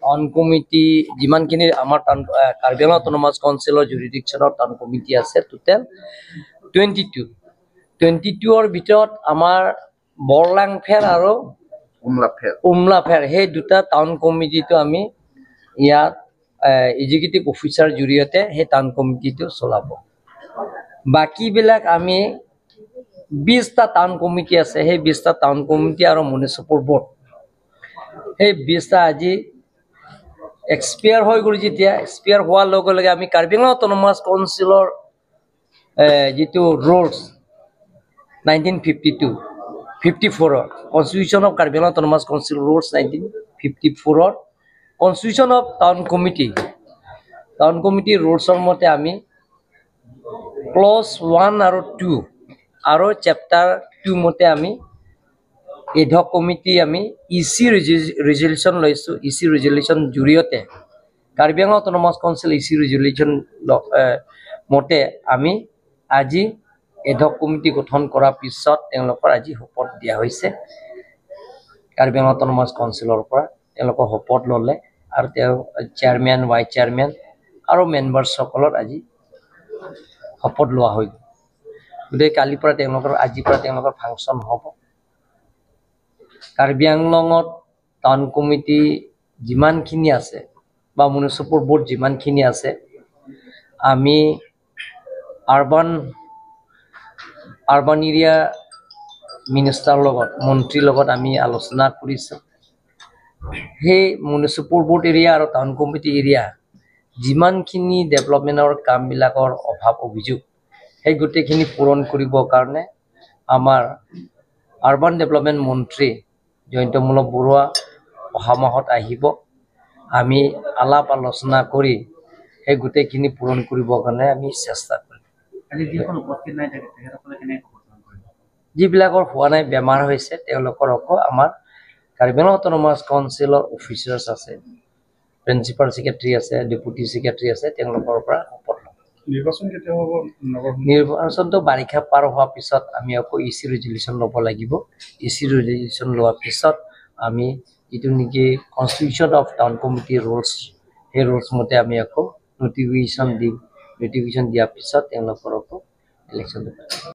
Town committee যিমানখিনি আমাৰ town Karbi Anglong autonomous কাউন্সিলৰ জুৰিডিকশ্যনৰ town committee আছে, টোটেল 22। 22ৰ ভিতৰত আমাৰ বৰলাংফেৰ আৰু উমলাফেৰ, সেই দুটা টাউন কমিটিটো আমি ইয়াত এক্সিকিউটিভ অফিচাৰ জৰিয়তে সেই টাউন কমিটিটো চলাব। বাকীবিলাক আমি 20টা টাউন কমিটি আছে, সেই 20টা টাউন কমিটি আৰু মিউনিচিপল বৰ্ড, সেই 20টা আজি এক্সপায়াৰ হৈ গ'ল। যেতিয়া এক্সপায়াৰ হোৱাৰ লগে লগে আমি কাৰ্বি আংলং অট'নমাছ কাউন্সিলৰ যিটো rules 1952 54ৰ, Constitution of Karbi Anglong Autonomous Council Rules 1954ৰ Constitution of Town Committee ৰুলছৰ মতে আমি ক্লজ 1 আৰু 2 আৰু চেপ্টাৰ 2 মতে আমি এডহক কমিটি আমি ই চি ৰিজলিউশ্যন লৈছোঁ। ই চি ৰিজলিউশ্যন জৰিয়তে, কাৰ্বি আংলং অট'নমাছ কাউন্সিল ই চি ৰিজলিউশ্যন মতে আমি আজি এডহক কমিটি গঠন কৰাৰ পিছত তেওঁলোকৰ আজি শপত দিয়া হৈছে। কাৰ্বি আংলং অট'নমাছ কাউন্সিলৰ পৰা তেওঁলোকৰ শপত ল'লে আৰু তেওঁ চেয়াৰমেন, ভাইচ চেয়াৰমেন আৰু মেম্বাৰ্ছসকলৰ আজি শপত লোৱা হৈ গ'ল। গতিকে কালিৰ পৰা তেওঁলোকৰ, আজিৰ পৰা তেওঁলোকৰ ফাংচন হ'ব। কাৰ্বি আংলঙত টাউন কমিটি যিমানখিনি আছে বা মিউনিচিপল বৰ্ড যিমানখিনি আছে, আমি আৰবান এৰিয়া মিনিষ্টাৰৰ লগত, মন্ত্ৰীৰ লগত আমি আলোচনা কৰিছোঁ। সেই মিউনিচিপল বৰ্ড এৰিয়া আৰু টাউন কমিটি এৰিয়া যিমানখিনি ডেভেলপমেণ্টৰ কামবিলাকৰ অভাৱ অভিযোগ, সেই গোটেইখিনি পূৰণ কৰিবৰ কাৰণে আমাৰ আৰবান ডেভেলপমেণ্ট মন্ত্ৰী জয়ন্ত মল্ল বৰুৱা অহা মাহত আহিব। আমি আলাপ আলোচনা কৰি সেই গোটেইখিনি পূৰণ কৰিবৰ কাৰণে আমি চেষ্টা কৰিম। আজি যিসকল উপস্থিত নাই থাকে, তেখেতসকলে কেনেকৈ শপত গ্ৰহণ কৰিব? যিবিলাকৰ হোৱা নাই, বেমাৰ হৈছে, তেওঁলোকৰ আকৌ আমাৰ কাৰ্বি আংলং অট'নমাছ কাউন্সিলৰ অফিচাৰ্ছ আছে, প্ৰিন্সিপাল ছেক্ৰেটাৰী আছে, ডেপুটি ছেক্ৰেটাৰী আছে, তেওঁলোকৰ পৰা শপত ল'ব। নিৰ্বাচন কেতিয়া হ'ব নগৰ? নিৰ্বাচনটো বাৰিষা পাৰ হোৱাৰ পিছত আমি আকৌ ই চি ৰেজলিউশ্যন ল'ব লাগিব। ই চি ৰেজলিউশ্যন লোৱাৰ পিছত আমি যিটো নেকি Constitution of Town Committee Rules, সেই ৰুলছ মতে আমি আকৌ নটিফিকেশ্যন দিম। নটিফিকেশ্যন দিয়াৰ পিছত তেওঁলোকৰ আকৌ ইলেকশ্যনটো পাতিম।